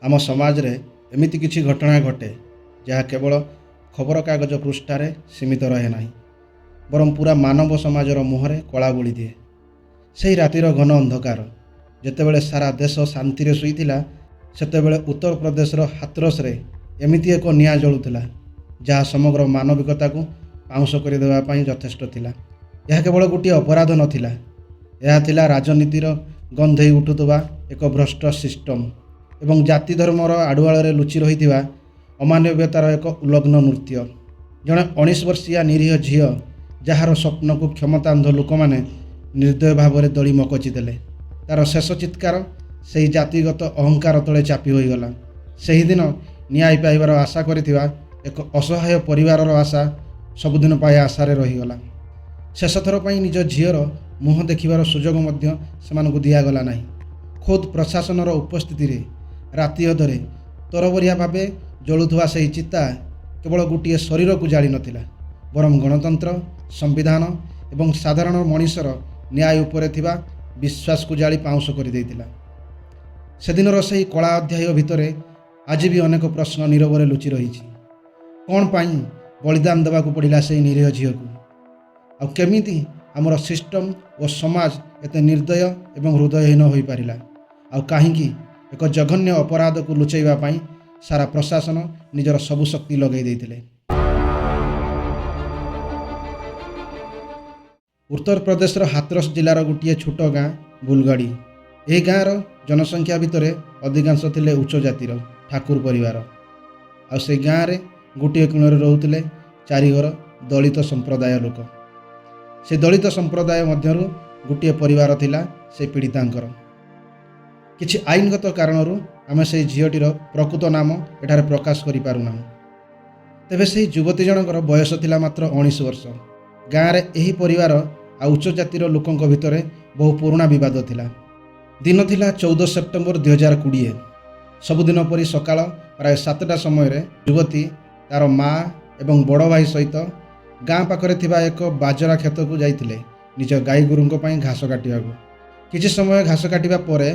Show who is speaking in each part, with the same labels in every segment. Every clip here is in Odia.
Speaker 1: ଆମ ସମାଜରେ ଏମିତି କିଛି ଘଟଣା ଘଟେ, ଯାହା କେବଳ ଖବରକାଗଜ ପୃଷ୍ଠାରେ ସୀମିତ ରହେ ନାହିଁ, ବରଂ ପୂରା ମାନବ ସମାଜର ମୁହଁରେ କଳା ବୋଳିଦିଏ। ସେହି ରାତିର ଘନ ଅନ୍ଧକାର, ଯେତେବେଳେ ସାରା ଦେଶ ଶାନ୍ତିରେ ଶୋଇଥିଲା, ସେତେବେଳେ ଉତ୍ତରପ୍ରଦେଶର ହାଥରସରେ ଏମିତି ଏକ ନିଆଁ ଜଳୁଥିଲା, ଯାହା ସମଗ୍ର ମାନବିକତାକୁ ପାଉଁଶ କରିଦେବା ପାଇଁ ଯଥେଷ୍ଟ ଥିଲା। ଏହା କେବଳ ଗୋଟିଏ ଅପରାଧ ନଥିଲା, ଏହା ଥିଲା ରାଜନୀତିର ଗନ୍ଧେଇ ଉଠୁଥିବା ଏକ ଭ୍ରଷ୍ଟ ସିଷ୍ଟମ୍ ଏବଂ ଜାତି ଧର୍ମର ଆଢ଼ୁଆଳରେ ଲୁଚି ରହିଥିବା ଅମାନବୀୟତାର ଏକ ଉଲଗ୍ନ ନୃତ୍ୟ। ଜଣେ 19 ବର୍ଷୀୟା ନିରୀହ ଝିଅ, ଯାହାର ସ୍ୱପ୍ନକୁ କ୍ଷମତାନ୍ଧ ଲୋକମାନେ ନିର୍ଦ୍ଦୟ ଭାବରେ ଦଳି ମକଚି ଦେଲେ, ତାର ଶେଷ ଚିତ୍କାର ସେହି ଜାତିଗତ ଅହଙ୍କାର ତଳେ ଚାପି ହୋଇଗଲା। ସେହିଦିନ ନ୍ୟାୟ ପାଇବାର ଆଶା କରିଥିବା ଏକ ଅସହାୟ ପରିବାରର ଆଶା ସବୁଦିନ ପାଇଁ ଆଶାରେ ରହିଗଲା। ଶେଷଥର ପାଇଁ ନିଜ ଝିଅର ମୁହଁ ଦେଖିବାର ସୁଯୋଗ ମଧ୍ୟ ସେମାନଙ୍କୁ ଦିଆଗଲା ନାହିଁ। ଖୋଦ୍ ପ୍ରଶାସନର ଉପସ୍ଥିତିରେ ରାତି ଅଧରେ ତରବରିଆ ଭାବେ ଜଳୁଥିବା ସେହି ଚିତା କେବଳ ଗୋଟିଏ ଶରୀରକୁ ଜାଳି ନଥିଲା, ବରଂ ଗଣତନ୍ତ୍ର, ସମ୍ବିଧାନ ଏବଂ ସାଧାରଣ ମଣିଷର ନ୍ୟାୟ ଉପରେ ଥିବା ବିଶ୍ୱାସକୁ ଜାଳି ପାଉଁଶ କରିଦେଇଥିଲା। ସେଦିନର ସେହି କଳା ଅଧ୍ୟାୟ ଭିତରେ ଆଜି ବି ଅନେକ ପ୍ରଶ୍ନ ନୀରବରେ ଲୁଚି ରହିଛି। କ'ଣ ପାଇଁ ବଳିଦାନ ଦେବାକୁ ପଡ଼ିଲା ସେହି ନିରୀହ ଝିଅକୁ? ଆଉ କେମିତି ଆମର ସିଷ୍ଟମ୍ ଓ ସମାଜ ଏତେ ନିର୍ଦ୍ଦୟ ଏବଂ ହୃଦୟହୀନ ହୋଇପାରିଲା? ଆଉ କାହିଁକି ଏକ ଜଘନ୍ୟ ଅପରାଧକୁ ଲୁଚାଇବା ପାଇଁ ସାରା ପ୍ରଶାସନ ନିଜର ସବୁ ଶକ୍ତି ଲଗାଇ ଦେଇଥିଲେ? ଉତ୍ତରପ୍ରଦେଶର ହାଥରସ ଜିଲ୍ଲାର ଗୋଟିଏ ଛୋଟ ଗାଁ ବୁଲଗାଡ଼ି। ଏହି ଗାଁର ଜନସଂଖ୍ୟା ଭିତରେ ଅଧିକାଂଶ ଥିଲେ ଉଚ୍ଚ ଜାତିର ଠାକୁର ପରିବାର। ଆଉ ସେଇ ଗାଁରେ ଗୋଟିଏ କୋଣରେ ରହୁଥିଲେ ଚାରି ଘର ଦଳିତ ସମ୍ପ୍ରଦାୟ ଲୋକ। ସେ ଦଳିତ ସମ୍ପ୍ରଦାୟ ମଧ୍ୟରୁ ଗୋଟିଏ ପରିବାର ଥିଲା ସେ ପୀଡ଼ିତାଙ୍କର। କିଛି ଆଇନଗତ କାରଣରୁ ଆମେ ସେଇ ଝିଅଟିର ପ୍ରକୃତ ନାମ ଏଠାରେ ପ୍ରକାଶ କରିପାରୁନାହୁଁ। ତେବେ ସେହି ଯୁବତୀ ଜଣଙ୍କର ବୟସ ଥିଲା ମାତ୍ର 19 ବର୍ଷ। ଗାଁରେ ଏହି ପରିବାର ଆଉ ଉଚ୍ଚ ଜାତିର ଲୋକଙ୍କ ଭିତରେ ବହୁ ପୁରୁଣା ବିବାଦ ଥିଲା। ଦିନ ଥିଲା 14 ସେପ୍ଟେମ୍ବର 2020। ସବୁଦିନ ପରି ସକାଳ ପ୍ରାୟ 7ଟା ସମୟରେ ଯୁବତୀ ତାର ମା ଏବଂ ବଡ଼ ଭାଇ ସହିତ ଗାଁ ପାଖରେ ଥିବା ଏକ ବାଜରା କ୍ଷେତକୁ ଯାଇଥିଲେ ନିଜ ଗାଈ ଗୋରୁଙ୍କ ପାଇଁ ଘାସ କାଟିବାକୁ। କିଛି ସମୟ ଘାସ କାଟିବା ପରେ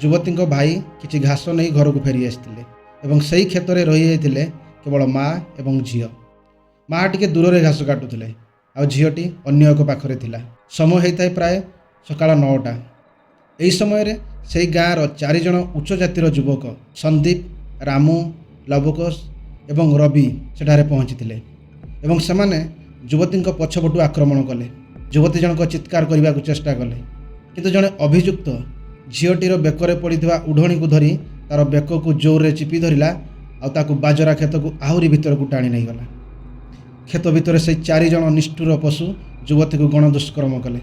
Speaker 1: ଯୁବତୀଙ୍କ ଭାଇ କିଛି ଘାସ ନେଇ ଘରକୁ ଫେରି ଆସିଥିଲେ ଏବଂ ସେହି କ୍ଷେତରେ ରହିଯାଇଥିଲେ କେବଳ ମା ଏବଂ ଝିଅ। ମା ଟିକେ ଦୂରରେ ଘାସ କାଟୁଥିଲେ ଆଉ ଝିଅଟି ଅନ୍ୟ ଏକ ପାଖରେ ଥିଲା। ସମୟ ହେଇଥାଏ ପ୍ରାୟ ସକାଳ 9ଟା। ଏହି ସମୟରେ ସେହି ଗାଁର ଚାରିଜଣ ଉଚ୍ଚ ଜାତିର ଯୁବକ ସନ୍ଦୀପ, ରାମୁ, ଲବକୁଶ ଏବଂ ରବି ସେଠାରେ ପହଞ୍ଚିଥିଲେ ଏବଂ ସେମାନେ ଯୁବତୀଙ୍କ ପଛପଟୁ ଆକ୍ରମଣ କଲେ। ଯୁବତୀ ଜଣକ ଚିତ୍କାର କରିବାକୁ ଚେଷ୍ଟା କଲେ, କିନ୍ତୁ ଜଣେ ଅଭିଯୁକ୍ତ ଝିଅଟିର ବେକରେ ପଡ଼ିଥିବା ଉଢ଼ଣୀକୁ ଧରି ତାର ବେକକୁ ଜୋରରେ ଚିପି ଧରିଲା ଆଉ ତାକୁ ବାଜରା କ୍ଷେତକୁ ଆହୁରି ଭିତରକୁ ଟାଣି ନେଇଗଲା। କ୍ଷେତ ଭିତରେ ସେଇ ଚାରିଜଣ ନିଷ୍ଠୁର ପଶୁ ଯୁବତୀକୁ ଗଣଦୁଷ୍କର୍ମ କଲେ।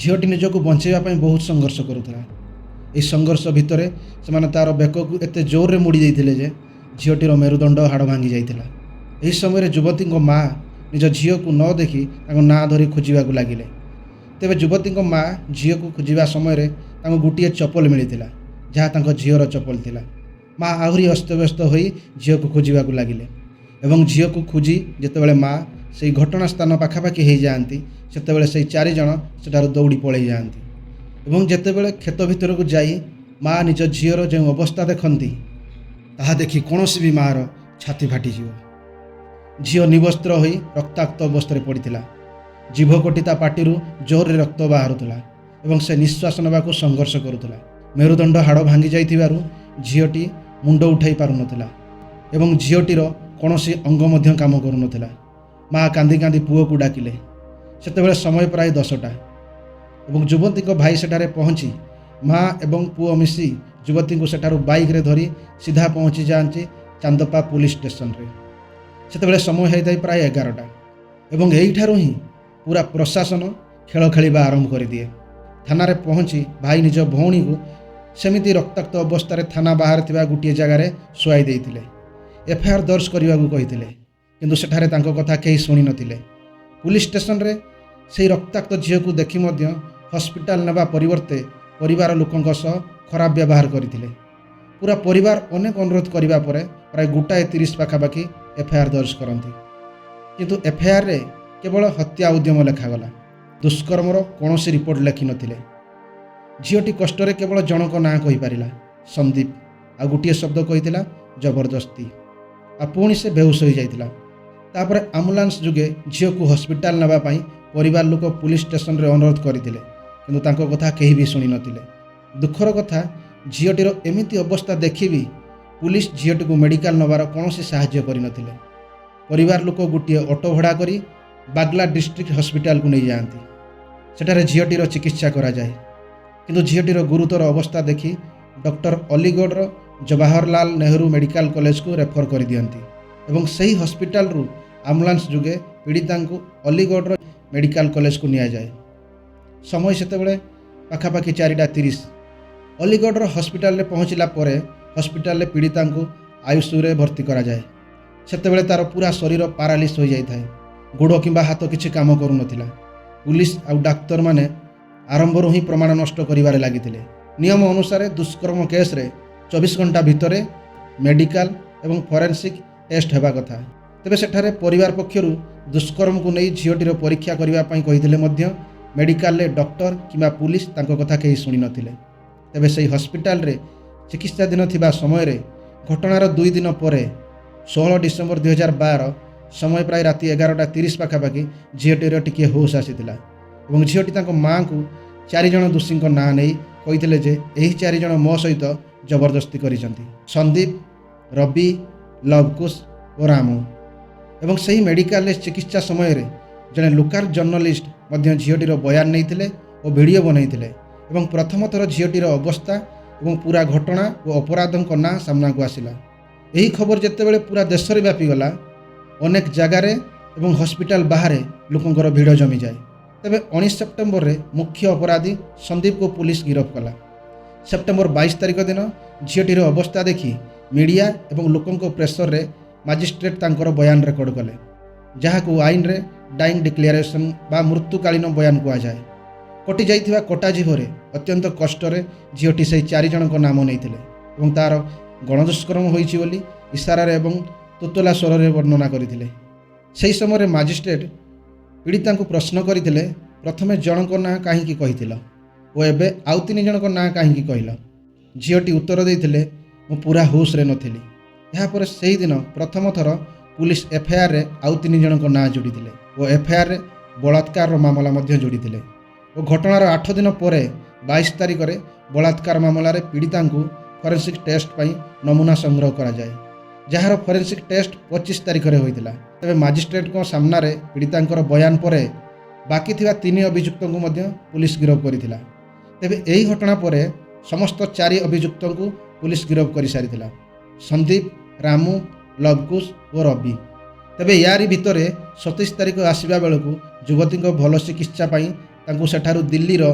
Speaker 1: ଝିଅଟି ନିଜକୁ ବଞ୍ଚାଇବା ପାଇଁ ବହୁତ ସଂଘର୍ଷ କରୁଥିଲା। ଏହି ସଂଘର୍ଷ ଭିତରେ ସେମାନେ ତାର ବେକକୁ ଏତେ ଜୋରରେ ମୋଡ଼ି ଦେଇଥିଲେ ଯେ ଝିଅଟିର ମେରୁଦଣ୍ଡ ହାଡ଼ ଭାଙ୍ଗି ଯାଇଥିଲା। ଏହି ସମୟରେ ଯୁବତୀଙ୍କ ମା ନିଜ ଝିଅକୁ ନ ଦେଖି ତାଙ୍କ ନାଁ ଧରି ଖୋଜିବାକୁ ଲାଗିଲେ। ତେବେ ଯୁବତୀଙ୍କ ମା ଝିଅକୁ ଖୋଜିବା ସମୟରେ ତାଙ୍କୁ ଗୋଟିଏ ଚପଲ ମିଳିଥିଲା, ଯାହା ତାଙ୍କ ଝିଅର ଚପଲ ଥିଲା। ମା ଆହୁରି ଅସ୍ତବ୍ୟସ୍ତ ହୋଇ ଝିଅକୁ ଖୋଜିବାକୁ ଲାଗିଲେ ଏବଂ ଝିଅକୁ ଖୋଜି ଯେତେବେଳେ ମା ସେଇ ଘଟଣା ସ୍ଥାନ ପାଖାପାଖି ହେଇଯାଆନ୍ତି, ସେତେବେଳେ ସେଇ ଚାରିଜଣ ସେଠାରୁ ଦୌଡ଼ି ପଳେଇ ଯାଆନ୍ତି। ଏବଂ ଯେତେବେଳେ କ୍ଷେତ ଭିତରକୁ ଯାଇ ମା ନିଜ ଝିଅର ଯେଉଁ ଅବସ୍ଥା ଦେଖନ୍ତି, ତାହା ଦେଖି କୌଣସି ବି ମାଆର ଛାତି ଫାଟିଯିବ। ଝିଅ ନିବସ୍ତ୍ର ହୋଇ ରକ୍ତାକ୍ତ ଅବସ୍ଥାରେ ପଡ଼ିଥିଲା। ଜିଭ କଟି ତା ପାଟିରୁ ଜୋରରେ ରକ୍ତ ବାହାରୁଥିଲା ଏବଂ ସେ ନିଶ୍ୱାସ ନେବାକୁ ସଂଘର୍ଷ କରୁଥିଲା। ମେରୁଦଣ୍ଡ ହାଡ଼ ଭାଙ୍ଗି ଯାଇଥିବାରୁ ଝିଅଟି ମୁଣ୍ଡ ଉଠାଇ ପାରୁନଥିଲା ଏବଂ ଝିଅଟିର କୌଣସି ଅଙ୍ଗ ମଧ୍ୟ କାମ କରୁନଥିଲା। ମା କାନ୍ଦି କାନ୍ଦି ପୁଅକୁ ଡାକିଲେ। ସେତେବେଳେ ସମୟ ପ୍ରାୟ 10ଟା ଏବଂ ଯୁବତୀଙ୍କ ଭାଇ ସେଠାରେ ପହଞ୍ଚି ମା ଏବଂ ପୁଅ ମିଶି ଯୁବତୀଙ୍କୁ ସେଠାରୁ ବାଇକ୍ରେ ଧରି ସିଧା ପହଞ୍ଚି ଯାଆନ୍ତି ଚାନ୍ଦପା ପୋଲିସ ଷ୍ଟେସନରେ। ସେତେବେଳେ ସମୟ ହେଇଥାଏ ପ୍ରାୟ 11ଟା ଏବଂ ଏଇଠାରୁ ହିଁ ପୁରା ପ୍ରଶାସନ ଖେଳ ଖେଳିବା ଆରମ୍ଭ କରିଦିଏ। ଥାନାରେ ପହଞ୍ଚି ଭାଇ ନିଜ ଭଉଣୀକୁ ସେମିତି ରକ୍ତାକ୍ତ ଅବସ୍ଥାରେ ଥାନା ବାହାରେ ଥିବା ଗୋଟିଏ ଜାଗାରେ ଶୁଆଇ ଦେଇଥିଲେ। ଏଫଆଇଆର୍ ଦର୍ଜ କରିବାକୁ କହିଥିଲେ, କିନ୍ତୁ ସେଠାରେ ତାଙ୍କ କଥା କେହି ଶୁଣିନଥିଲେ। ପୁଲିସ ଷ୍ଟେସନରେ ସେହି ରକ୍ତାକ୍ତ ଝିଅକୁ ଦେଖି ମଧ୍ୟ ହସ୍ପିଟାଲ ନେବା ପରିବର୍ତ୍ତେ ପରିବାର ଲୋକଙ୍କ ସହ ଖରାପ ବ୍ୟବହାର କରିଥିଲେ। ପୁରା ପରିବାର ଅନେକ ଅନୁରୋଧ କରିବା ପରେ ପ୍ରାୟ 1:30 ପାଖାପାଖି ଏଫଆଇଆର୍ ଦର୍ଜ କରନ୍ତି। କିନ୍ତୁ ଏଫଆଇଆର୍ରେ କେବଳ ହତ୍ୟା ଉଦ୍ୟମ ଲେଖାଗଲା, ଦୁଷ୍କର୍ମର କୌଣସି ରିପୋର୍ଟ ଲେଖିନଥିଲେ। ଝିଅଟି କଷ୍ଟରେ କେବଳ ଜଣଙ୍କ ନାଁ କହିପାରିଲା, ସନ୍ଦୀପ। ଆଉ ଗୋଟିଏ ଶବ୍ଦ କହିଥିଲା, ଜବରଦସ୍ତି। ଆଉ ପୁଣି ସେ ବେହୋସ ହୋଇଯାଇଥିଲା। ତାପରେ ଆମ୍ବୁଲାନ୍ସ ଯୋଗେ ଝିଅକୁ ହସ୍ପିଟାଲ ନେବା ପାଇଁ ପରିବାର ଲୋକ ପୁଲିସ ଷ୍ଟେସନରେ ଅନୁରୋଧ କରିଥିଲେ, କିନ୍ତୁ ତାଙ୍କ କଥା କେହି ବି ଶୁଣିନଥିଲେ। ଦୁଃଖର କଥା, ଝିଅଟିର ଏମିତି ଅବସ୍ଥା ଦେଖି ବି ପୁଲିସ ଝିଅଟିକୁ ମେଡ଼ିକାଲ ନେବାର କୌଣସି ସାହାଯ୍ୟ କରିନଥିଲେ। ପରିବାର ଲୋକ ଗୋଟିଏ ଅଟୋ ଭଡ଼ା କରି ବାଗଲା ଡିଷ୍ଟ୍ରିକ୍ଟ ହସ୍ପିଟାଲକୁ ନେଇଯାଆନ୍ତି। ସେଠାରେ ଝିଅଟିର ଚିକିତ୍ସା କରାଯାଏ, କିନ୍ତୁ ଝିଅଟିର ଗୁରୁତର ଅବସ୍ଥା ଦେଖି ଡକ୍ଟର ଅଲିଗଡ଼ର ଜବାହରଲାଲ ନେହେରୁ ମେଡ଼ିକାଲ କଲେଜକୁ ରେଫର କରିଦିଅନ୍ତି ଏବଂ ସେହି ହସ୍ପିଟାଲରୁ ଆମ୍ବୁଲାନ୍ସ ଯୋଗେ ପୀଡ଼ିତାଙ୍କୁ ଅଲିଗଡ଼ର ମେଡ଼ିକାଲ କଲେଜକୁ ନିଆଯାଏ। ସମୟ ସେତେବେଳେ ପାଖାପାଖି 4ଟା 30। ଅଲିଗଡ଼ର ହସ୍ପିଟାଲରେ ପହଞ୍ଚିଲା ପରେ ହସ୍ପିଟାଲରେ ପୀଡ଼ିତାଙ୍କୁ ଆଇସିୟୁରେ ଭର୍ତ୍ତି କରାଯାଏ। ସେତେବେଳେ ତା'ର ପୁରା ଶରୀର ପାରାଲିସ୍ ହୋଇଯାଇଥାଏ। ଗୋଡ଼ କିମ୍ବା ହାତ କିଛି କାମ କରୁନଥିଲା। ପୁଲିସ ଆଉ ଡାକ୍ତରମାନେ ଆରମ୍ଭରୁ ହିଁ ପ୍ରମାଣ ନଷ୍ଟ କରିବାରେ ଲାଗିଥିଲେ। ନିୟମ ଅନୁସାରେ ଦୁଷ୍କର୍ମ କେସ୍ରେ 24 ଘଣ୍ଟା ଭିତରେ ମେଡ଼ିକାଲ ଏବଂ ଫରେନ୍ସିକ୍ ଟେଷ୍ଟ ହେବା କଥା। ତେବେ ସେଠାରେ ପରିବାର ପକ୍ଷରୁ ଦୁଷ୍କର୍ମକୁ ନେଇ ଝିଅଟିର ପରୀକ୍ଷା କରିବା ପାଇଁ କହିଥିଲେ ମଧ୍ୟ ମେଡ଼ିକାଲରେ ଡକ୍ଟର କିମ୍ବା ପୁଲିସ ତାଙ୍କ କଥା କେହି ଶୁଣିନଥିଲେ। ତେବେ ସେହି ହସ୍ପିଟାଲରେ ଚିକିତ୍ସାଧୀନ ଥିବା ସମୟରେ ଘଟଣାର 2 ଦିନ ପରେ 16 ଡିସେମ୍ବର 2012, ସମୟ ପ୍ରାୟ ରାତି 11ଟା 30 ପାଖାପାଖି, ଝିଅଟିର ଟିକିଏ ହୋସ୍ ଆସିଥିଲା ଏବଂ ଝିଅଟି ତାଙ୍କ ମାଆଙ୍କୁ ଚାରିଜଣ ଦୋଷୀଙ୍କ ନାଁ ନେଇ କହିଥିଲେ ଯେ ଏହି ଚାରିଜଣ ମୋ ସହିତ ଜବରଦସ୍ତି କରିଛନ୍ତି, ସନ୍ଦୀପ, ରବି, ଲବକୁଶ ଓ ରାମୁ। ଏବଂ ସେହି ମେଡ଼ିକାଲରେ ଚିକିତ୍ସା ସମୟରେ ଜଣେ ଲୋକାଲ ଜର୍ଣ୍ଣାଲିଷ୍ଟ ମଧ୍ୟ ଝିଅଟିର ବୟାନ ନେଇଥିଲେ ଓ ଭିଡ଼ିଓ ବନାଇଥିଲେ ଏବଂ ପ୍ରଥମ ଥର ଝିଅଟିର ଅବସ୍ଥା ଏବଂ ପୁରା ଘଟଣା ଓ ଅପରାଧୀଙ୍କ ନାଁ ସାମ୍ନାକୁ ଆସିଲା। ଏହି ଖବର ଯେତେବେଳେ ପୁରା ଦେଶରେ ବ୍ୟାପିଗଲା, ଅନେକ ଜାଗାରେ ଏବଂ ହସ୍ପିଟାଲ ବାହାରେ ଲୋକଙ୍କର ଭିଡ଼ ଜମିଯାଏ। ତେବେ 19 ସେପ୍ଟେମ୍ବରରେ ମୁଖ୍ୟ ଅପରାଧୀ ସନ୍ଦୀପକୁ ପୁଲିସ ଗିରଫ କଲା। ସେପ୍ଟେମ୍ବର 22 ତାରିଖ ଦିନ ଝିଅଟିର ଅବସ୍ଥା ଦେଖି ମିଡ଼ିଆ ଏବଂ ଲୋକଙ୍କ ପ୍ରେସରରେ ମାଜିଷ୍ଟ୍ରେଟ୍ ତାଙ୍କର ବୟାନ ରେକର୍ଡ କଲେ, ଯାହାକୁ ଆଇନରେ ଡାଇଂ ଡିକ୍ଲାରେସନ୍ ବା ମୃତ୍ୟୁକାଳୀନ ବୟାନ କୁହାଯାଏ। କଟିଯାଇଥିବା କଟା ଜିଭରେ ଅତ୍ୟନ୍ତ କଷ୍ଟରେ ଝିଅଟି ସେହି ଚାରିଜଣଙ୍କ ନାମ ନେଇଥିଲେ ଏବଂ ତା'ର ଗଣଦୁଷ୍କର୍ମ ହୋଇଛି ବୋଲି ଇଶାରାରେ ଏବଂ ତୋତଲା ସ୍ୱରରେ ବର୍ଣ୍ଣନା କରିଥିଲେ। ସେହି ସମୟରେ ମାଜିଷ୍ଟ୍ରେଟ୍ ପୀଡ଼ିତାଙ୍କୁ ପ୍ରଶ୍ନ କରିଥିଲେ, ପ୍ରଥମେ ଜଣଙ୍କ ନାଁ କାହିଁକି କହିଥିଲ ଓ ଏବେ ଆଉ ତିନି ଜଣଙ୍କ ନାଁ କାହିଁକି କହିଲ? ଝିଅଟି ଉତ୍ତର ଦେଇଥିଲେ, ମୁଁ ପୁରା ହୋସ୍ରେ ନଥିଲି। ଏହାପରେ ସେହିଦିନ ପ୍ରଥମ ଥର ପୁଲିସ ଏଫଆଇଆର୍ରେ ଆଉ ତିନି ଜଣଙ୍କ ନାଁ ଯୋଡ଼ିଥିଲେ ଓ ଏଫଆଇଆର୍ରେ ବଳାତ୍କାରର ମାମଲା ମଧ୍ୟ ଯୋଡ଼ିଥିଲେ ଓ ଘଟଣାର 8 ଦିନ ପରେ 22 ତାରିଖରେ ବଳାତ୍କାର ମାମଲାରେ ପୀଡ଼ିତାଙ୍କୁ ଫରେନ୍ସିକ୍ ଟେଷ୍ଟ ପାଇଁ ନମୁନା ସଂଗ୍ରହ କରାଯାଏ, ଯାହାର ଫରେନ୍ସିକ୍ ଟେଷ୍ଟ 25 ତାରିଖରେ ହୋଇଥିଲା। ତେବେ ମାଜିଷ୍ଟ୍ରେଟଙ୍କ ସାମ୍ନାରେ ପୀଡ଼ିତାଙ୍କର ବୟାନ ପରେ ବାକି ଥିବା ତିନି ଅଭିଯୁକ୍ତଙ୍କୁ ମଧ୍ୟ ପୁଲିସ ଗିରଫ କରିଥିଲା। ତେବେ ଏହି ଘଟଣା ପରେ ସମସ୍ତ ଚାରି ଅଭିଯୁକ୍ତଙ୍କୁ ପୁଲିସ ଗିରଫ କରିସାରିଥିଲା, ସନ୍ଦୀପ, ରାମୁ, ଲବକୁଶ ଓ ରବି। ତେବେ ୟାରି ଭିତରେ 27 ତାରିଖ ଆସିବା ବେଳକୁ ଯୁବତୀଙ୍କ ଭଲ ଚିକିତ୍ସା ପାଇଁ ତାଙ୍କୁ ସେଠାରୁ ଦିଲ୍ଲୀର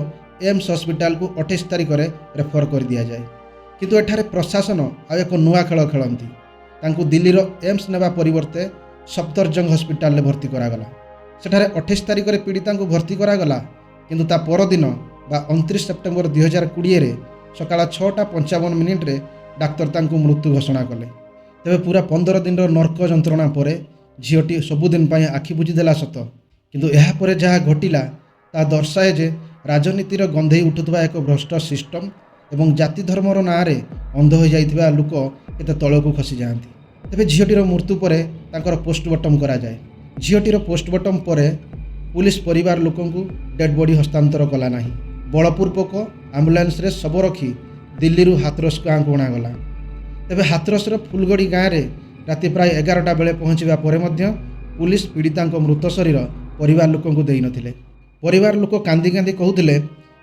Speaker 1: ଏମ୍ସ ହସ୍ପିଟାଲକୁ 28 ତାରିଖରେ ରେଫର କରିଦିଆଯାଏ। କିନ୍ତୁ ଏଠାରେ ପ୍ରଶାସନ ଆଉ ଏକ ନୂଆ ଖେଳ ଖେଳନ୍ତି। ତାଙ୍କୁ ଦିଲ୍ଲୀର ଏମ୍ସ ନେବା ପରିବର୍ତ୍ତେ ସଫଦରଜଙ୍ଗ ହସ୍ପିଟାଲରେ ଭର୍ତ୍ତି କରାଗଲା। ସେଠାରେ 28 ତାରିଖରେ ପୀଡ଼ିତାଙ୍କୁ ଭର୍ତ୍ତି କରାଗଲା, କିନ୍ତୁ ତା ପରଦିନ ବା 29 ସେପ୍ଟେମ୍ବର 2020ରେ ସକାଳ 6ଟା 55 ମିନିଟ୍ରେ ଡାକ୍ତର ତାଙ୍କୁ ମୃତ୍ୟୁ ଘୋଷଣା କଲେ। ତେବେ ପୁରା 15 ଦିନର ନର୍କ ଯନ୍ତ୍ରଣା ପରେ ଝିଅଟି ସବୁଦିନ ପାଇଁ ଆଖି ବୁଜିଦେଲା ସତ, କିନ୍ତୁ ଏହାପରେ ଯାହା ଘଟିଲା ତାହା ଦର୍ଶାଏ ଯେ ରାଜନୀତିର ଗନ୍ଧେଇ ଉଠୁଥିବା ଏକ ଭ୍ରଷ୍ଟ ସିଷ୍ଟମ ଏବଂ ଜାତି ଧର୍ମର ନାଁରେ ଅନ୍ଧ ହୋଇଯାଇଥିବା ଲୋକ କେତେ ତଳକୁ ଖସିଯାଆନ୍ତି। ତେବେ ଝିଅଟିର ମୃତ୍ୟୁ ପରେ ତାଙ୍କର ପୋଷ୍ଟମର୍ଟମ କରାଯାଏ। ଝିଅଟିର ପୋଷ୍ଟମର୍ଟମ ପରେ ପୁଲିସ ପରିବାର ଲୋକଙ୍କୁ ଡେଡ୍ ବଡି ହସ୍ତାନ୍ତର କଲା ନାହିଁ। ବଳପୂର୍ବକ ଆମ୍ବୁଲାନ୍ସରେ ଶବ ରଖି ଦିଲ୍ଲୀରୁ ହାଥରସ ଗାଁକୁ ଅଣାଗଲା। ତେବେ ହାଥରସର ଫୁଲଗଡ଼ି ଗାଁରେ ରାତି ପ୍ରାୟ 11ଟା ବେଳେ ପହଞ୍ଚିବା ପରେ ମଧ୍ୟ ପୁଲିସ ପୀଡ଼ିତାଙ୍କ ମୃତ ଶରୀର ପରିବାର ଲୋକଙ୍କୁ ଦେଇନଥିଲେ। ପରିବାର ଲୋକ କାନ୍ଦି କାନ୍ଦି କହୁଥିଲେ,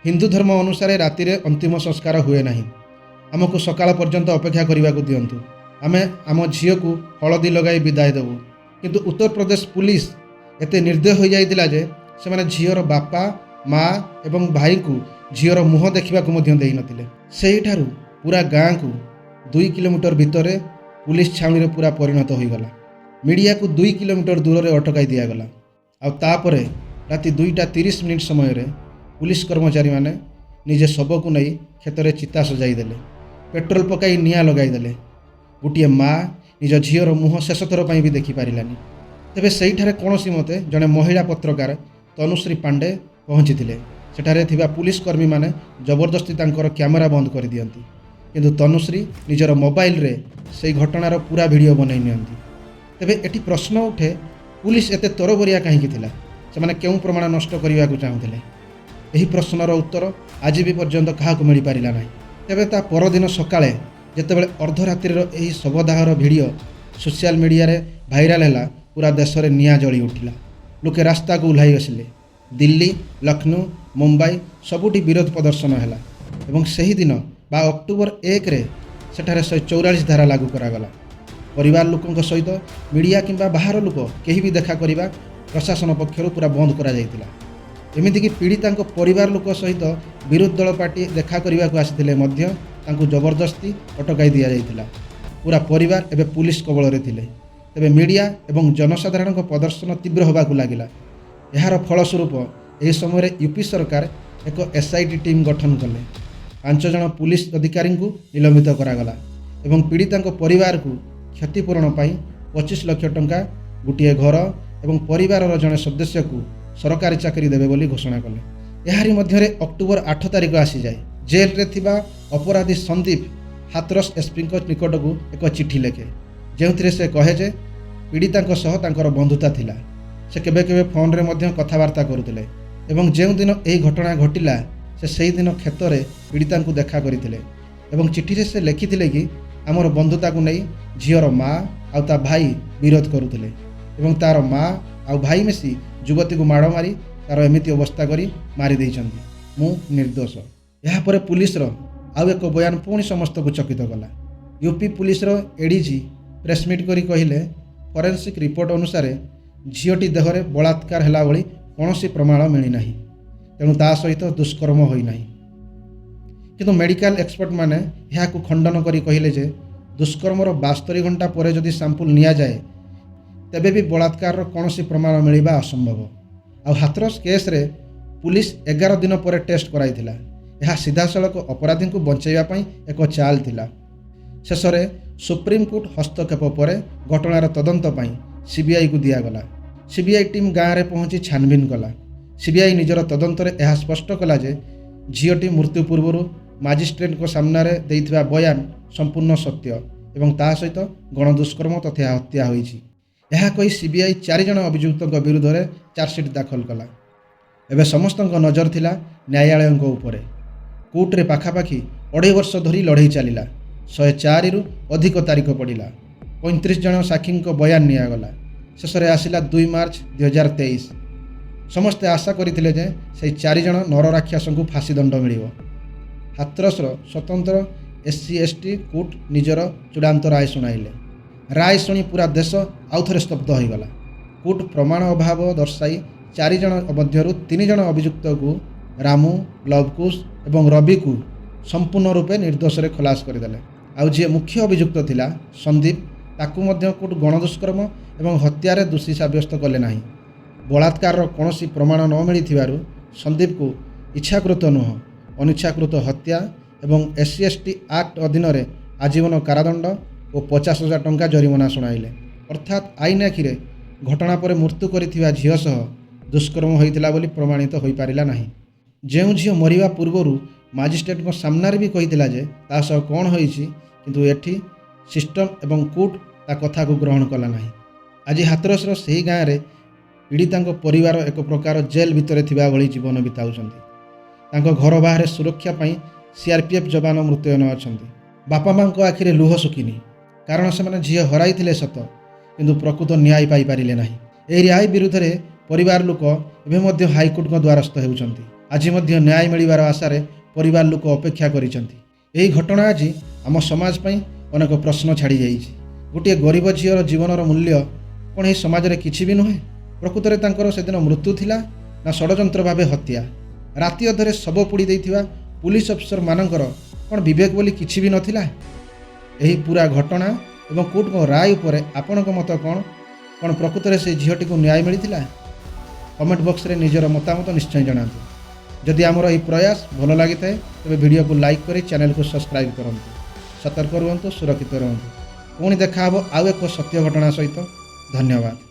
Speaker 1: ହିନ୍ଦୁ ଧର୍ମ ଅନୁସାରେ ରାତିରେ ଅନ୍ତିମ ସଂସ୍କାର ହୁଏ ନାହିଁ, ଆମକୁ ସକାଳ ପର୍ଯ୍ୟନ୍ତ ଅପେକ୍ଷା କରିବାକୁ ଦିଅନ୍ତୁ, ଆମେ ଆମ ଝିଅକୁ ହଳଦୀ ଲଗାଇ ବିଦାୟ ଦେବୁ। କିନ୍ତୁ ଉତ୍ତରପ୍ରଦେଶ ପୁଲିସ ଏତେ ନିର୍ଦ୍ଦୟ ହୋଇଯାଇଥିଲା ଯେ ସେମାନେ ଝିଅର ବାପା, ମା ଏବଂ ଭାଇଙ୍କୁ ଝିଅର ମୁହଁ ଦେଖିବାକୁ ମଧ୍ୟ ଦେଇନଥିଲେ। ସେଇଠାରୁ ପୁରା ଗାଁକୁ 2 କିଲୋମିଟର ଭିତରେ ପୁଲିସ ଛାଉଣିରେ ପୁରା ପରିଣତ ହୋଇଗଲା। ମିଡ଼ିଆକୁ 2 କିଲୋମିଟର ଦୂରରେ ଅଟକାଇ ଦିଆଗଲା। ଆଉ ତାପରେ ରାତି 2ଟା 30 ମିନିଟ୍ ସମୟରେ ପୁଲିସ କର୍ମଚାରୀମାନେ ନିଜେ ଶବକୁ ନେଇ କ୍ଷେତରେ ଚିତା ସଜାଇ ଦେଲେ, ପେଟ୍ରୋଲ ପକାଇ ନିଆଁ ଲଗାଇଦେଲେ। ଗୋଟିଏ ମା ନିଜ ଝିଅର ମୁହଁ ଶେଷ ଥର ପାଇଁ ବି ଦେଖିପାରିଲାନି। ତେବେ ସେଇଠାରେ କୌଣସି ମତେ ଜଣେ ମହିଳା ପତ୍ରକାର ତନୁଶ୍ରୀ ପାଣ୍ଡେ ପହଞ୍ଚିଥିଲେ। ସେଠାରେ ଥିବା ପୁଲିସ କର୍ମୀମାନେ ଜବରଦସ୍ତି ତାଙ୍କର କ୍ୟାମେରା ବନ୍ଦ କରିଦିଅନ୍ତି। କିନ୍ତୁ ତନୁଶ୍ରୀ ନିଜର ମୋବାଇଲରେ ସେଇ ଘଟଣାର ପୁରା ଭିଡ଼ିଓ ବନେଇ ନିଅନ୍ତି। ତେବେ ଏଠି ପ୍ରଶ୍ନ ଉଠେ, ପୁଲିସ ଏତେ ତରବରିଆ କାହିଁକି ଥିଲା? ସେମାନେ କେଉଁ ପ୍ରମାଣ ନଷ୍ଟ କରିବାକୁ ଚାହୁଁଥିଲେ? ଏହି ପ୍ରଶ୍ନର ଉତ୍ତର ଆଜି ବି ପର୍ଯ୍ୟନ୍ତ କାହାକୁ ମିଳିପାରିଲା ନାହିଁ। ତେବେ ତା ପରଦିନ ସକାଳେ ଯେତେବେଳେ ଅର୍ଦ୍ଧରାତ୍ରିର ଏହି ଶବଦାହର ଭିଡ଼ିଓ ସୋସିଆଲ ମିଡ଼ିଆରେ ଭାଇରାଲ ହେଲା, ପୁରା ଦେଶରେ ନିଆଁ ଜଳି ଉଠିଲା। ଲୋକେ ରାସ୍ତାକୁ ଓହ୍ଲାଇ ଆସିଲେ। ଦିଲ୍ଲୀ, ଲକ୍ଷ୍ନୌ, ମୁମ୍ବାଇ ସବୁଠି ବିରୋଧ ପ୍ରଦର୍ଶନ ହେଲା ଏବଂ ସେହିଦିନ ବା ଅକ୍ଟୋବର 1ରେ ସେଠାରେ 144 ଧାରା ଲାଗୁ କରାଗଲା। ପରିବାର ଲୋକଙ୍କ ସହିତ ମିଡ଼ିଆ କିମ୍ବା ବାହାର ଲୋକ କେହି ବି ଦେଖା କରିବା ପ୍ରଶାସନ ପକ୍ଷରୁ ପୁରା ବନ୍ଦ କରାଯାଇଥିଲା। ଏମିତିକି ପୀଡ଼ିତାଙ୍କ ପରିବାର ଲୋକ ସହିତ ବିରୋଧୀ ଦଳ ପାର୍ଟି ଦେଖା କରିବାକୁ ଆସିଥିଲେ ମଧ୍ୟ ତାଙ୍କୁ ଜବରଦସ୍ତି ଅଟକାଇ ଦିଆଯାଇଥିଲା। ପୁରା ପରିବାର ଏବେ ପୁଲିସ କବଳରେ ଥିଲେ। ତେବେ ମିଡ଼ିଆ ଏବଂ ଜନସାଧାରଣଙ୍କ ପ୍ରଦର୍ଶନ ତୀବ୍ର ହେବାକୁ ଲାଗିଲା। ଏହାର ଫଳସ୍ୱରୂପ ଏହି ସମୟରେ ୟୁପି ସରକାର ଏକ ଏସ୍ଆଇଟି ଟିମ୍ ଗଠନ କଲେ। ପାଞ୍ଚ ଜଣ ପୁଲିସ ଅଧିକାରୀଙ୍କୁ ନିଲମ୍ବିତ କରାଗଲା ଏବଂ ପୀଡ଼ିତାଙ୍କ ପରିବାରକୁ କ୍ଷତିପୂରଣ ପାଇଁ 25 ଲକ୍ଷ ଟଙ୍କା, ଗୋଟିଏ ଘର ଏବଂ ପରିବାରର ଜଣେ ସଦସ୍ୟକୁ ସରକାରୀ ଚାକିରି ଦେବେ ବୋଲି ଘୋଷଣା କଲେ। ଏହାରି ମଧ୍ୟରେ ଅକ୍ଟୋବର 8 ତାରିଖ ଆସିଯାଏ। ଜେଲରେ ଥିବା ଅପରାଧୀ ସନ୍ଦୀପ ହାଥରସ ଏସ୍ପିଙ୍କ ନିକଟକୁ ଏକ ଚିଠି ଲେଖେ, ଯେଉଁଥିରେ ସେ କହେ ଯେ ପୀଡ଼ିତାଙ୍କ ସହ ତାଙ୍କର ବନ୍ଧୁତା ଥିଲା। ସେ କେବେ କେବେ ଫୋନରେ ମଧ୍ୟ କଥାବାର୍ତ୍ତା କରୁଥିଲେ ଏବଂ ଯେଉଁଦିନ ଏହି ଘଟଣା ଘଟିଲା, ସେ ସେଇଦିନ କ୍ଷେତରେ ପୀଡ଼ିତାଙ୍କୁ ଦେଖା କରିଥିଲେ ଏବଂ ଚିଠିରେ ସେ ଲେଖିଥିଲେ କି ଆମର ବନ୍ଧୁତାକୁ ନେଇ ଝିଅର ମା ଆଉ ତା ଭାଇ ବିରୋଧ କରୁଥିଲେ ଏବଂ ତାର ମା ଆଉ ଭାଇ ମିଶି ଯୁବତୀକୁ ମାଡ଼ ମାରି ତାର ଏମିତି ଅବସ୍ଥା କରି ମାରି ଦେଇଛନ୍ତି। ମୁଁ ନିର୍ଦ୍ଦୋଷ। ଏହାପରେ ପୁଲିସର ଆଉ ଏକ ବୟାନ ପୁଣି ସମସ୍ତଙ୍କୁ ଚକିତ କଲା। ୟୁପି ପୁଲିସର ଏଡିଜି ପ୍ରେସମିଟ୍ କରି କହିଲେ, ଫରେନ୍ସିକ୍ ରିପୋର୍ଟ ଅନୁସାରେ ଝିଅଟି ଦେହରେ ବଳାତ୍କାର ହେଲା ଭଳି କୌଣସି ପ୍ରମାଣ ମିଳିନାହିଁ, ତେଣୁ ତା ସହିତ ଦୁଷ୍କର୍ମ ହୋଇନାହିଁ। କିନ୍ତୁ ମେଡ଼ିକାଲ ଏକ୍ସପର୍ଟମାନେ ଏହାକୁ ଖଣ୍ଡନ କରି କହିଲେ ଯେ ଦୁଷ୍କର୍ମର 72 ଘଣ୍ଟା ପରେ ଯଦି ସାମ୍ପୁଲ ନିଆଯାଏ, ତେବେ ବି ବଳାତ୍କାରର କୌଣସି ପ୍ରମାଣ ମିଳିବା ଅସମ୍ଭବ। ଆଉ ହାଥରସ କେସ୍ରେ ପୁଲିସ 11 ଦିନ ପରେ ଟେଷ୍ଟ କରାଇଥିଲା। ଏହା ସିଧାସଳଖ ଅପରାଧୀଙ୍କୁ ବଞ୍ଚାଇବା ପାଇଁ ଏକ ଚାଲ ଥିଲା। ଶେଷରେ ସୁପ୍ରିମକୋର୍ଟ ହସ୍ତକ୍ଷେପ ପରେ ଘଟଣାର ତଦନ୍ତ ପାଇଁ ସିବିଆଇକୁ ଦିଆଗଲା। ସିବିଆଇ ଟିମ୍ ଗାଁରେ ପହଞ୍ଚି ଛାନଭିନ କଲା। ସିବିଆଇ ନିଜର ତଦନ୍ତରେ ଏହା ସ୍ପଷ୍ଟ କଲା ଯେ ଝିଅଟି ମୃତ୍ୟୁ ପୂର୍ବରୁ ମାଜିଷ୍ଟ୍ରେଟଙ୍କ ସାମ୍ନାରେ ଦେଇଥିବା ବୟାନ ସମ୍ପୂର୍ଣ୍ଣ ସତ୍ୟ ଏବଂ ତା ସହିତ ଗଣଦୁଷ୍କର୍ମ ତଥା ହତ୍ୟା ହୋଇଛି। ଏହା କହି ସିବିଆଇ ଚାରିଜଣ ଅଭିଯୁକ୍ତଙ୍କ ବିରୁଦ୍ଧରେ ଚାର୍ଜସିଟ୍ ଦାଖଲ କଲା। ଏବେ ସମସ୍ତଙ୍କ ନଜର ଥିଲା ନ୍ୟାୟାଳୟଙ୍କ ଉପରେ। କୋର୍ଟରେ ପାଖାପାଖି ଅଢ଼େଇ ବର୍ଷ ଧରି ଲଢ଼େଇ ଚାଲିଲା। 104ରୁ ଅଧିକ ତାରିଖ ପଡ଼ିଲା। 35 ଜଣ ସାକ୍ଷୀଙ୍କ ବୟାନ ନିଆଗଲା। ଶେଷରେ ଆସିଲା 2 ମାର୍ଚ୍ଚ 2023। ସମସ୍ତେ ଆଶା କରିଥିଲେ ଯେ ସେହି ଚାରିଜଣ ନରରାକ୍ଷସଙ୍କୁ ଫାଶୀ ଦଣ୍ଡ ମିଳିବ। ହାଥରସର ସ୍ୱତନ୍ତ୍ର ଏସ୍ସି ଏସ୍ଟି କୋର୍ଟ ନିଜର ଚୂଡ଼ାନ୍ତ ରାୟ ଶୁଣାଇଲେ। ରାୟ ଶୁଣି ପୁରା ଦେଶ ଆଉଥରେ ସ୍ତବ୍ଧ ହୋଇଗଲା। କୋର୍ଟ ପ୍ରମାଣ ଅଭାବ ଦର୍ଶାଇ ଚାରିଜଣ ମଧ୍ୟରୁ ତିନି ଜଣ ଅଭିଯୁକ୍ତକୁ, ରାମୁ, ଲବକୁଶ ଏବଂ ରବିକୁ ସମ୍ପୂର୍ଣ୍ଣ ରୂପେ ନିର୍ଦ୍ଦୋଷରେ ଖଲାସ କରିଦେଲେ। ଆଉ ଯିଏ ମୁଖ୍ୟ ଅଭିଯୁକ୍ତ ଥିଲା ସନ୍ଦୀପ, ତାକୁ ମଧ୍ୟ କୋର୍ଟ ଗଣଦୁଷ୍କର୍ମ ଏବଂ ହତ୍ୟାରେ ଦୋଷୀ ସାବ୍ୟସ୍ତ କଲେ ନାହିଁ। ବଳାତ୍କାରର କୌଣସି ପ୍ରମାଣ ନ ମିଳିଥିବାରୁ ସନ୍ଦୀପକୁ ଇଚ୍ଛାକୃତ ନୁହଁ, ଅନିଚ୍ଛାକୃତ ହତ୍ୟା ଏବଂ ଏସ୍ସି ଏସ୍ଟି ଆକ୍ଟ ଅଧୀନରେ ଆଜୀବନ କାରାଦଣ୍ଡ ଓ 50,000 ଟଙ୍କା ଜରିମାନା ଶୁଣାଇଲେ। ଅର୍ଥାତ୍ ଆଇନ ଆଖିରେ ଘଟଣା ପରେ ମୃତ୍ୟୁ କରିଥିବା ଝିଅ ସହ ଦୁଷ୍କର୍ମ ହୋଇଥିଲା ବୋଲି ପ୍ରମାଣିତ ହୋଇପାରିଲା ନାହିଁ। ଯେଉଁ ଝିଅ ମରିବା ପୂର୍ବରୁ ମାଜିଷ୍ଟ୍ରେଟଙ୍କ ସାମ୍ନାରେ ବି କହିଥିଲା ଯେ ତା ସହ କ'ଣ ହୋଇଛି, କିନ୍ତୁ ଏଠି ସିଷ୍ଟମ ଏବଂ କୋର୍ଟ ତା କଥାକୁ ଗ୍ରହଣ କଲା ନାହିଁ। ଆଜି ହାଥରସର ସେହି ଗାଁରେ ପୀଡ଼ିତାଙ୍କ ପରିବାର ଏକ ପ୍ରକାର ଜେଲ୍ ଭିତରେ ଥିବା ଭଳି ଜୀବନ ବିତାଉଛନ୍ତି। ତାଙ୍କ ଘର ବାହାରେ ସୁରକ୍ଷା ପାଇଁ ସିଆର୍ପିଏଫ୍ ଯବାନ ମୁତୟନ ଅଛନ୍ତି। ବାପା ମାଙ୍କ ଆଖିରେ ଲୁହ ଶୁଖିନି, କାରଣ ସେମାନେ ଝିଅ ହରାଇଥିଲେ ସତ, କିନ୍ତୁ ପ୍ରକୃତ ନ୍ୟାୟ ପାଇପାରିଲେ ନାହିଁ। ଏହି ରାୟ ବିରୁଦ୍ଧରେ ପରିବାର ଲୋକ ଏବେ ମଧ୍ୟ ହାଇକୋର୍ଟଙ୍କ ଦ୍ୱାରସ୍ଥ ହେଉଛନ୍ତି। ଆଜି ମଧ୍ୟ ନ୍ୟାୟ ମିଳିବାର ଆଶାରେ ପରିବାର ଲୋକ ଅପେକ୍ଷା କରିଛନ୍ତି। ଏହି ଘଟଣା ଆଜି ଆମ ସମାଜ ପାଇଁ ଅନେକ ପ୍ରଶ୍ନ ଛାଡ଼ି ଯାଇଛି। ଗୋଟିଏ ଗରିବ ଝିଅର ଜୀବନର ମୂଲ୍ୟ କ'ଣ ଏହି ସମାଜରେ କିଛି ବି ନୁହେଁ? ପ୍ରକୃତରେ ତାଙ୍କର ସେଦିନ ମୃତ୍ୟୁ ଥିଲା ନା ଷଡ଼ଯନ୍ତ୍ର ଭାବେ ହତ୍ୟା? ରାତି ଅଧରେ ଶବ ପୋଡ଼ି ଦେଇଥିବା ପୁଲିସ ଅଫିସରମାନଙ୍କର କ'ଣ ବିବେକ ବୋଲି କିଛି ବି ନଥିଲା? ଏହି ପୁରା ଘଟଣା ଏବଂ କୋର୍ଟଙ୍କ ରାୟ ଉପରେ ଆପଣଙ୍କ ମତ କ'ଣ? କ'ଣ ପ୍ରକୃତରେ ସେ ଝିଅଟିକୁ ନ୍ୟାୟ ମିଳିଥିଲା? କମେଣ୍ଟ ବକ୍ସରେ ନିଜର ମତାମତ ନିଶ୍ଚୟ ଜଣାନ୍ତୁ। ଯଦି ଆମର ଏହି ପ୍ରୟାସ ଭଲ ଲାଗିଥାଏ, ତେବେ ଭିଡ଼ିଓକୁ ଲାଇକ୍ କରି ଚ୍ୟାନେଲକୁ ସବସ୍କ୍ରାଇବ୍ କରନ୍ତୁ। ସତର୍କ ରୁହନ୍ତୁ, ସୁରକ୍ଷିତ ରୁହନ୍ତୁ। ପୁଣି ଦେଖା ହେବ ଆଉ ଏକ ସତ୍ୟ ଘଟଣା ସହିତ। ଧନ୍ୟବାଦ।